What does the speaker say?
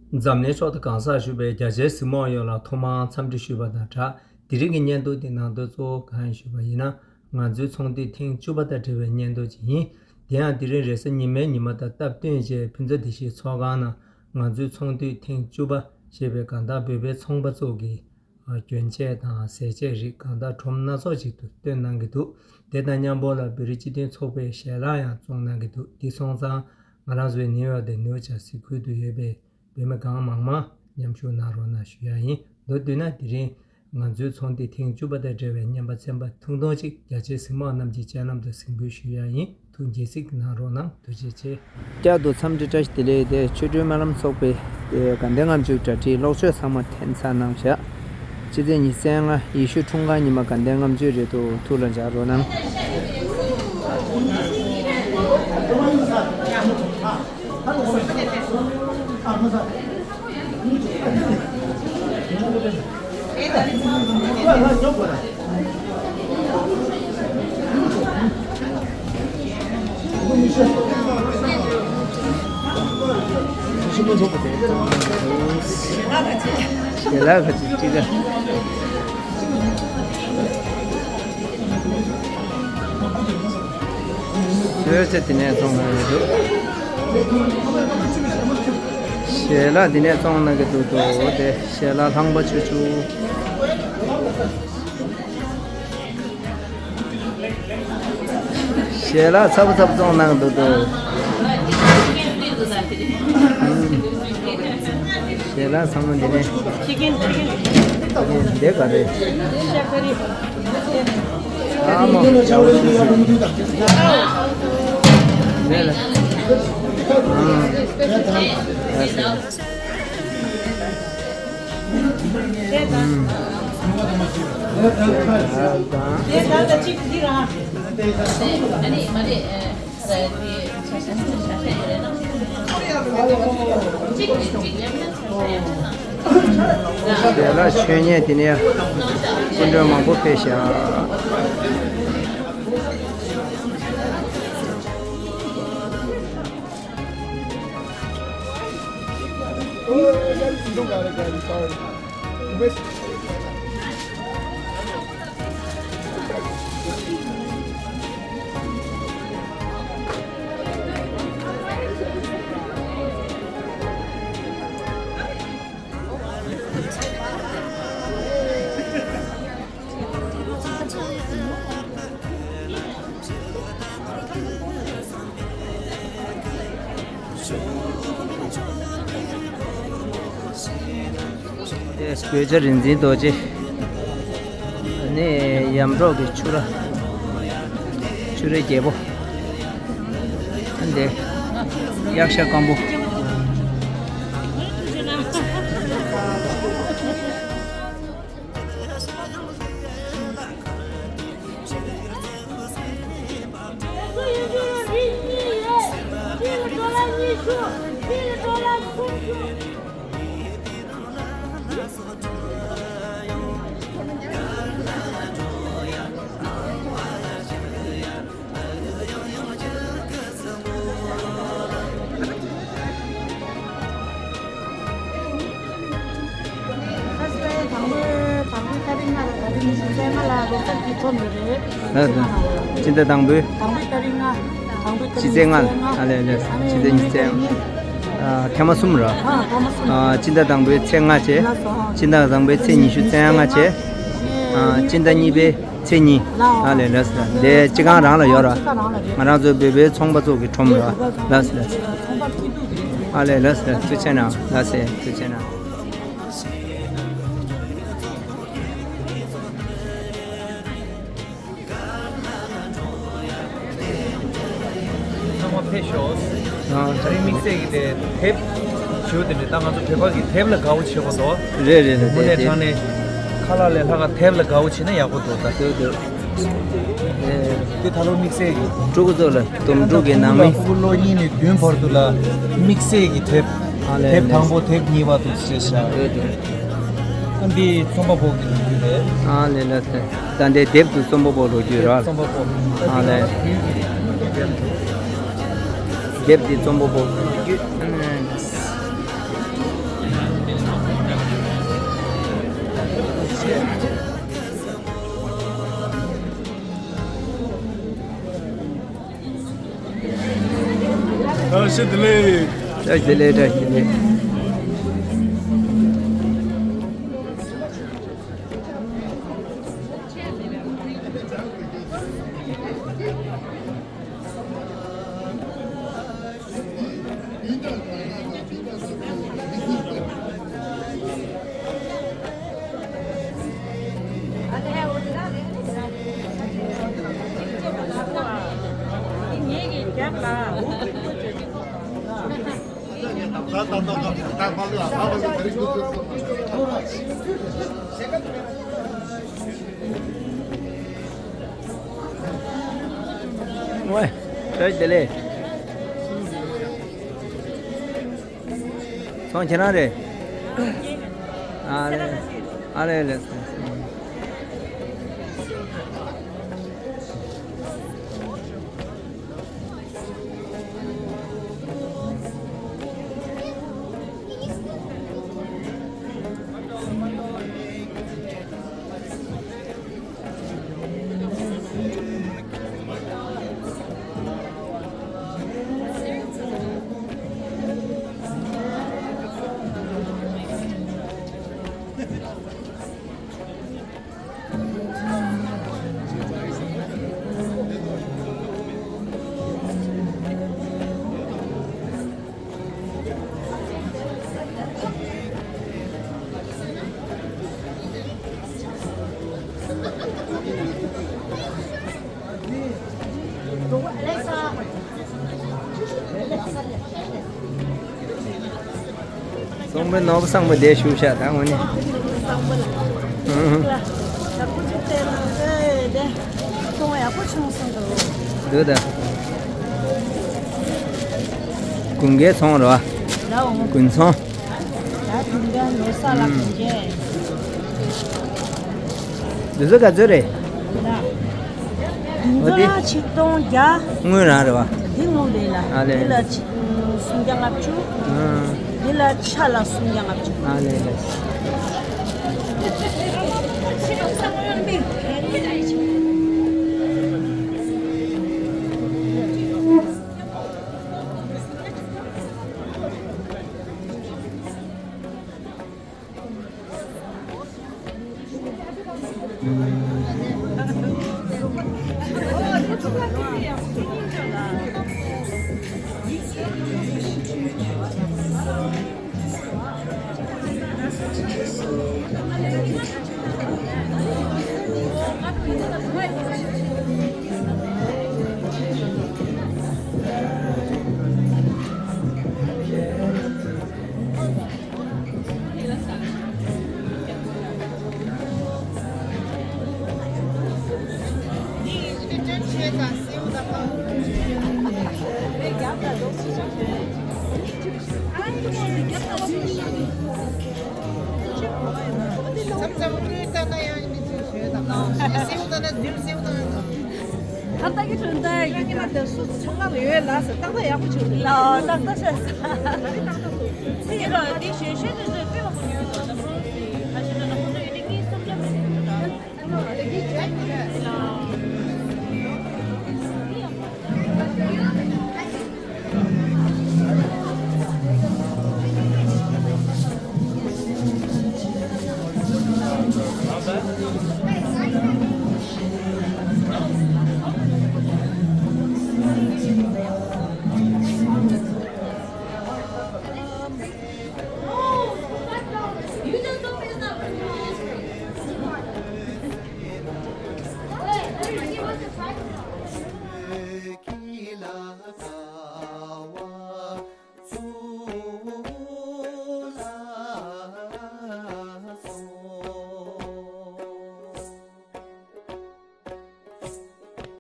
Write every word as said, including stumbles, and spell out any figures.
འཛམ་གླིང་ཕྱོགས་བསྡུས་གང་སར་བཞུགས་པའི་རྒྱ་ཆེའི་གཟིགས་མོ་བ་ཡོངས་ལ་ཐོག་མར་འཚམས་འདྲི་ཞུས་པ་དང་སྦྲགས། དེ་རིང་གི་བརྙན་ཐུང་འདི་ནང་དོན་གཙོ་བོ་གང་ཡིན་ཞུས་པ་ཡིན་ན། ང་ཚོའི་ཚོང་འདུས་ཐེངས་བཅུ་པ་དང་འབྲེལ་བའི་བརྙན་ཐུང་ཅིག་ཡིན། དེ་ཡང་དེ་རིང་རེས་གཟའ་ཉི་མའི་ཉི་མ་དང་སྟབས་བསྟུན་བྱས་ཕུན་ཚོགས་བདེ་སྐྱིད་ཚོགས་ཁང་ནང་ང་ཚོའི་ཚོང་འདུས་ཐེངས་བཅུ་པ་ཞེས་པའི་གང་ལྟར་བོད་པའི་ཚོང་པ་ཚོ་གི་གྱོན་ཆས་དང་ཟས་ཆས་རིགས་གང་ལྟར་ཁྲོམ་སྣ་ཚོགས་ཅིག་ཏུ་སྟོན་གནང་གི་འདུག་དེ་དང་མཉམ་པོ་ལ་བོད་རིགས་སྤྱི་མཐུན་ཚོགས་པའི་ཞལ་ལག་ཡང་བཙོང་གནང་གི་འདུག་འདི་སོང་ཙང་ང་རང་ཚོའི་ནིའུ་ཡོག་དང་ནིའུ་ཇར་སི་ཁུལ་དུ་ཡོད་པའི་བོད་མི་གང་མང་མང་མཉམ་ཞུགས་གནང་རོགས་གནང་ཞུ་ཡ་ཡིན། མདོར་བསྡུས་ན་དེ་རིང་ང་ཚོའི་ཚོང་འདུས་ཐེངས་བཅུ་པ་དང་འབྲེལ་བའི་བརྙན་པར་ཚན་པ་ཐུང་ཐུང་ཅིག་རྒྱ་ཆེའི་གཟིགས་མོ་བ་རྣམས་ཀྱི་སྤྱན་ལམ་དུ་གཟིགས་འབུལ་ཞུ་ཡ་ཡིན། ཐུགས་དགྱེས་གཟིགས་གནང་རོགས་གནང་། ཐུགས་རྗེ་ཆེ། བསྐྱར་དུ་འཚམས་འདྲི་བཀྲ་ཤིས་བདེ་ལེགས། དེ་ཆོ་འཕྲུལ་སྨོན་ལམ་ཚོགས་པའི་དེ་དགའ་ལྡན་ལྔ་མཆོད་གྲ་སྒྲིག་ལོག་ཆོས་ཚང་མ་འཐེན་ཚར་གནང་བཞག་སྤྱི་ཚེས་ཉི་ཤུ་རྩ་ལྔ་ཡེ་ཤུ་འཁྲུངས་སྐར་ཉི་མ་དགའ་ལྡན་ལྔ་མཆོད་རེད་འདུག་ཐུགས་ལ་འཇགས་རོགས་གནང་། ཞལ་ལག་ག་ཅིག་ཅིག་ག་བཟོས་ཚེ་དེ་ནས་བཙོང་གནང་གི་འདུག་ཞལ་ལག་དེ་ནས་བཙོང་གནང་གི་འདུག་འདུག་དེ་ཞལ་ལག་ལྷམ་པ་ཆུ་ཆུ། ཞལ་ལག་ཚ་པོ་ཚ་པོ་བཙོང་གནང་གི་འདུག་འདུག་ཞལ་ལག་ཚང་མ་འདི་ནས། འདི་ག་རེད། ཨ་མ། ལས་ལ། ཨ། ལགས་སོ། དེ་ལ་མཆོད་བརྙན་དེ་ནས་སྐུ་མགྲོན་མང་པོ་ཕེབས་ཤག་ཨེ། གོས་ཆ་རིག་འཛིན་རྡོ་རྗེ། ཨ་ནི་ཡམ་འབྲོག་གི་ཆུ་ར། ཆུ་རའི་རྒྱལ་པོ། ཨ་འདི་གཡག་ཤ་སྐམ་པོ། སྤྱི་ཟླ་དང་པོའི། སྤྱི་ཚེས་ལྔ། ཨ་ལས་ལས། སྤྱི་ཚེས་ཉི་ཤུ་རྩ་ལྔ། ཨ་ལས་ལས། སྤྱི་ཚེས་ཉི་ཤུ་རྩ་ལྔ། ཨ། ཐེངས་མ་གསུམ་ར། ཨ། སྤྱི་ཟླ་དང་པོའི་ཚེས་ལྔ་བྱས། སྤྱི་ཟླ་དང་པོའི་ཚེས་ཉི་ཤུ་རྩ་ལྔ་བྱས། ཨ། སྤྱི་ཟླ་གཉིས་པའི་ཚེས་གཉིས། ཨ་ལས་ལས། དེ་སྤྱི་ཁང་རང་ལ་ཡོད་ར། ང་རང་ཚོའི་བོད་པའི་ཚོང་པ་ཚོ་གི་ཁྲོམ་ར། ལས་ལས། ཨ་ལས་ལས། ཐུགས་རྗེ་གནང་། ལགས་སེ། ཐུགས་རྗེ་གནང་། ཚང་མ་ཕེབས་ཤོག་ཨ། ད་རིང་དམིགས་བསལ་གྱི་དེ་དེབ་ཞུ་དེ་འདྲ། ད་ང་ཚོ་བོད་པ་གི་དེབ་ལ་དགའ་བོ་བྱེད་དགོས་འདུག་རེད་རེད་རེད། དངོས་གནས་དྲང་གནས་ཁ་ལག་ལས་ལྷག་ག་དེབ་ལ་དགའ་བོ་བྱེད་ན་ཡག་པོ་འདུག་ད་དེ་དེ་དེ་ད་ལོ་དམིགས་བསལ་གྱི་ཕྲུ་གུ་ཚོ་ལ་དོམ་ཕྲུག་གི་ནང་མི། ཕྲུ་གུ་ལོ་གཉིས་ནས་བདུན་བར་དུ་ལ་དམིགས་བསལ་གྱི་དེབ། ཨ་ལས་དེབ་ལས། དང་པོ་དེབ་གཉིས་པ་དུ་བྱས་ཤག་རེད་འདུག་ཨ་འདི་རྩོམ་པ་པོ་གི་ལོ་རྒྱུས་རེད། ཨ་ལས་ལས་ལས། ད་འདི་དེབ་དེ་རྩོམ་པ་པོ་ལོ་རྒྱུས་ར། རྩོམ་པ་པོ། ཨ་ལས། དེབ་དེ་རྩོམ་པ་པོ་ལོ་རྒྱུས། ཨ་ལས། བཀྲ་ཤིས་བདེ་ལེགས། བཀྲ་ཤིས་བདེ་ལེགས། བཀྲ་ཤིས་བདེ་ལེགས། ཝེ། བཀྲ་ཤིས་བདེ་ལེགས། ཚོང་ཁྱེད་རང་རེད། ཨ་རེད། ཨ་རེད་ལགས་སོ། སོང་པའི་ནོར་བུ་སང་པོ་དེ་ཞུ་བྱ་དང་ངོ་ནི། ཧུང་ཧུང་། ཡག་པོ་ཅིག་བལྟས་ན་ཨེ་དེ་ཚོང་ཡག་པོ་བྱུང་སོང་འདུག་འདུག་ད། དགུན་ཁའི་ཚོང་རེད་བ། ལའོ། དགུན་ཚོང་། ད་དེ་འདྲ་ནོར་ས་ལ་ཀུན་རྒྱལ། འདི་ཚོ་ག་ཚོད་རེད། ད་འདི་ཚོ་ལ་ཆིག་སྟོང་བརྒྱ། དངུལ་རང་རེད་བ། འདི་དངུལ་རེད་ལ། ཨ་ལེ། འདི་ལ་ཆིག་སུམ་བརྒྱ་ལྔ་བཅུ། ཨ། འདི་ལ་ཆ་ལ་སུམ་བརྒྱ་ལྔ་བཅུ། ཨ་ལེ་ལེ། མཚམས་མཚམས་ཀུན་ལྟ་ན་ཡང་མི་ཚོས་ཞོལ་དང་། སེའུ་ལྟ་ན་འདིར་སེའུ་ལྟ་ན། ད་ལྟ་གི་དོན་དག་ཡིན་ན་དེ་སུ་ཚོང་ཁང་ཡོད་ལ་ཟེར་ཏག་ཏག་ཡག་པོ་བྱུང་། ལ་ཏག་ཏག་བྱས་ས། ཚིག་ར་འདི་ཞོད་ཤོད་དུས་ཚོད་དཔེ་མང་པོ་ཡོད་དོ།